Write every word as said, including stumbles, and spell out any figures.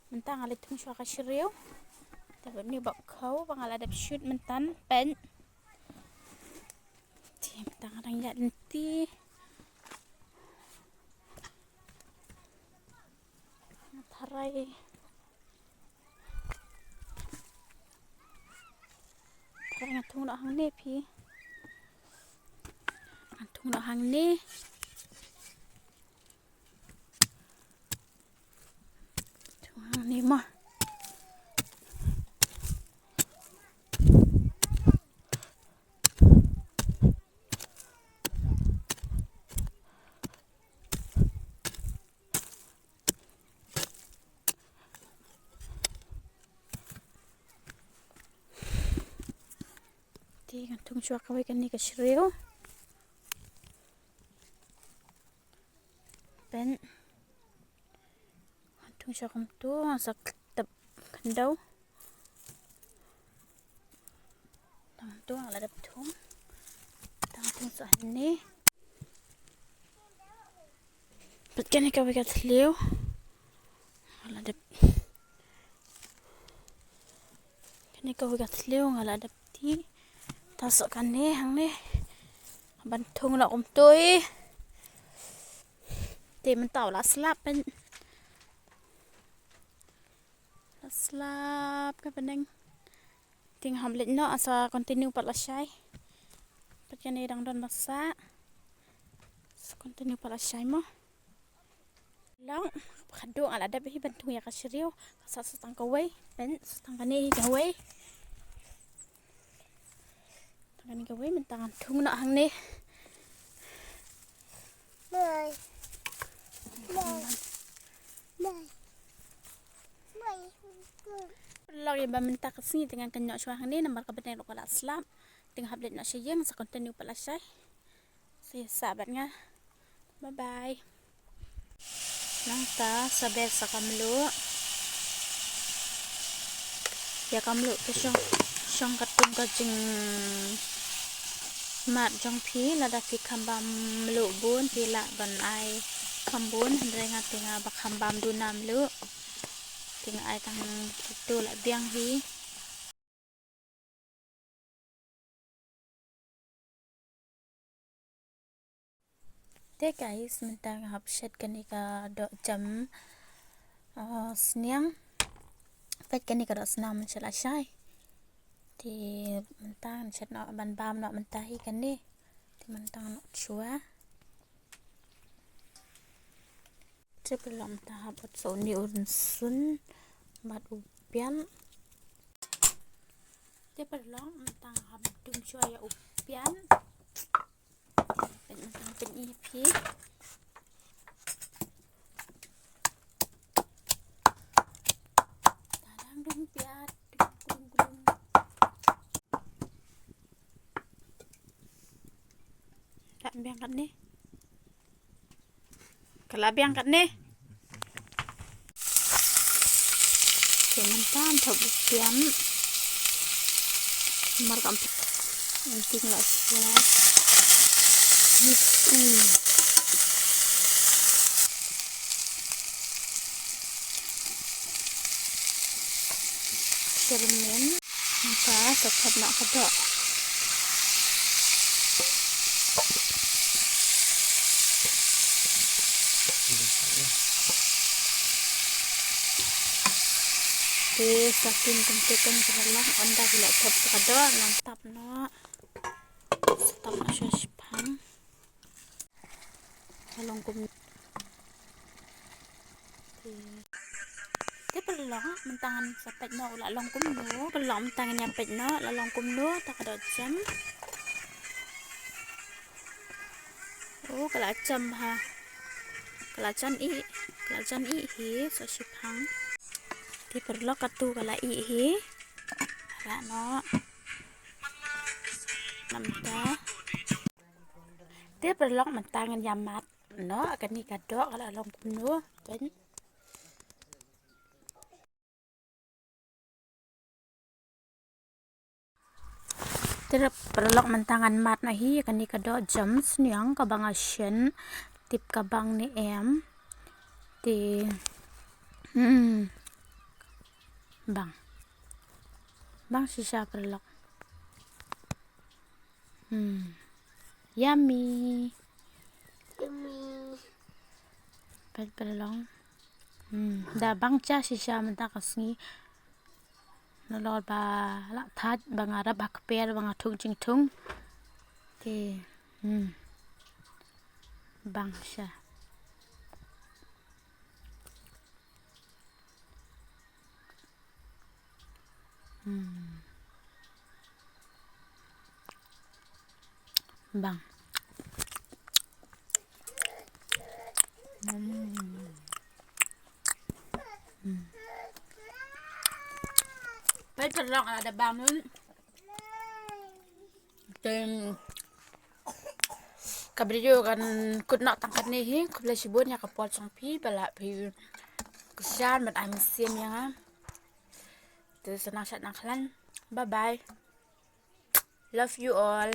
Mynta nga la thung shuwa ka shriew. Te bad ni bad khaw ba nga la dep shoot mynta pyn. Te mynta nga dang ïaid lynti. Tharai. Tharai nga thung noh hangne phi. Nga thung noh hangne. Thung hangne mo. Te ngan thung shuwa kawei kane ka shriew. Pyn. Ngan thung shuwa kumto, ngan sa tep khyndew. Tang to nga la dep thung. Tang thung sa hangne. Bad kane kawei ka thliew nga la dep. Kane kawei ka thliew nga la dep ti. Ta sa kane hangne. Ban thung noh kumto hi. Te mynta u la slap pyn. La slap ka bneng. Te nga hap leit noh, sa continue pat lashai. Pat kane dang don ba sah. Sa continue pat lashai mo. Long, khadduh nga la dep hi ban thung ïa ka shriew. Ka sah sa tang kawei, pyn, sa tang kane hi kawei. Tang kane kawei, mynta ngan thung noh hangne. Bye. Bye. Bye. Bye. Long ïa ba mynta ka sngi te ngan kynnoh shuwa hangne namar ka bneng ruh ka la slap. Te nga hap leit noh sha ïing, sa continue pat lashai. Sa ïa sah bad nga. Bye bye. Nangta sa ber sa ka mluh. Ïa ka mluh te shong, shong katkum ka jingmad jong phi, lada phi kham bam mluh bun phi lah ban ai kham bun, hynrei nga te nga ba kham bam duna mluh. Te nga ai tang kito la biang hi. Te guys, mynta nga hap shet kane ka doh jam, ah, sniang. Peit kane ka doh sniang mynta la shai. Te mynta ngan shet noh ban bam noh mynta hi kane. Te mynta ngan noh shuwa. Te paralok mynta hap ot sa une u rynsun bad u pian. Te paralok mynta hap dum shuwa ïa u pian. Peit mynta peit ïa phi. Tadang dum pian dum dum dum. Ka la biang katne. Ka la biang katne. Te mynta ngan thok u pian. Mar kam pik. Ngan pik la sia. Nisi. Syrmen. Nangta sa thep noh ka doh. Te sa kin kumte kan paralok, ynda ki la thep ka doh ngan tap noh. Sa tap noh sha shiphang. Ka long kum. Te paralok mynta ngan sa peit noh u la long kumno. Paralok mynta ngan ïa peit noh la long kumno ta ka doh jam. Oh, ka la jam ha. Ka la jan ih, ka la jan ih hi sa shiphang. Te paralok katu ka la ih hi. Ka la noh. Namta. Te paralok mynta ngan ïa mad noh kane ka doh ka la long kumno. Peit. Te paralok mynta ngan mad noh hi kane ka doh jam sniang kaba nga shen. Tip ka bang ne em. Te, hmm. Bang. Bang shisha paralok. Hmm. Yummy. Yummy. Peit paralok. Hmm. Da bang shisha shisha mynta ka sngi. Nalor ba la thait ba nga rap ha kper ba nga thung jingthung. Te. Hmm. Bang sha. Hmm. Bang. Hmm. Hmm. Peit paralok, la da bang. Te ka video kan kut noh tang katne hi. Khublei shibun ïa ka por jong phi ba la phi kyrshan bad ai mynsiem ïa nga. Te sa nang shad nang khlaiñ. Bye bye. Love you all.